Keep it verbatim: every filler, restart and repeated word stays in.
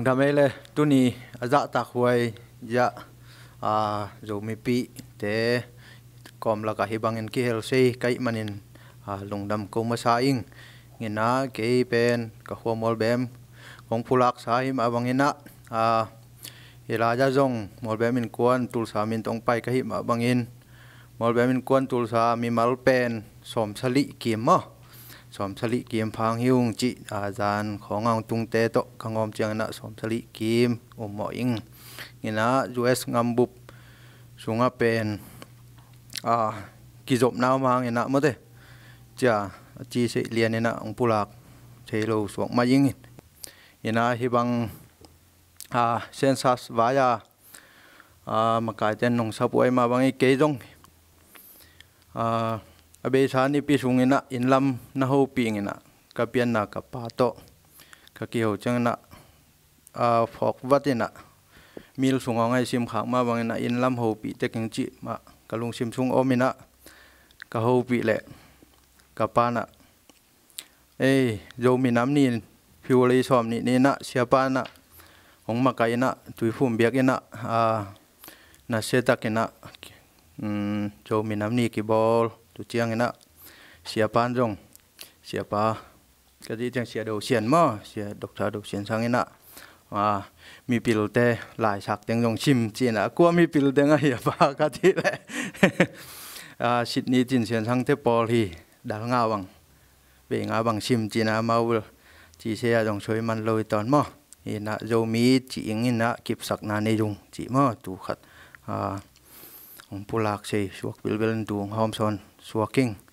Kamei le tuni a zahtak huai zah a Zomipihte kawm lakah hih bangin kihel sei ka hih manin a lungdam ko masa ing. Inah kei pen ka khua Mualbem kong pulaksa hih mah banginah a Elijah zong Mualbem innkuan Tulsa min tawh hong pai ka hih mah bangin Mualbem innkuan Tulsa mimal pen sawmsalih kim maw, sawmsalih kim phang hi ung cih a zan khawng a hong tungte tawh ka ngawm cianginah sawmsalih kim um mawh ing. Inah U S ngambup sungah pen a kizopna om hanginah mawte cia a ci seih lianinah hong pulak thei lo suak mah ing. Inah hih bang a census vai a a makaite'n nong sapuai mah bangin kei zong a a beisa nipi sunginah innlam na hopih inginah ka pianna ka pa tawh ka kiho cianginah a phawk vatinah mil sung hong ai simkhak mah banginah innlam hopih tek ing cih mah ka lungsim sung om inah ka hopih leh ka panah ei Zomi Nam Ni February sawm nih ni inah siapa inah hong makaih inah Tuiphum biakinn ah a nasiatakinah um, Zomi Nam Ni kibawl tu cianginah siapa in zong siapa ka cih ciang Sia Do Sian maw, Sia Doctor Do Sian sanginah a mipilte laisak teng zong sim cinah kua mipilte ngah hi a pa ka cih leh a Sydney Cin Sian sangte pawl hi dal nga bang vei nga bang sim cinah amau bel ci se a zong soi man lo i tawn maw. Inah Zomi ci inginah kipsakna nei zung ci maw tu khat a hong pulak sei suak bilbel in tu hong hawmsawn suak ing.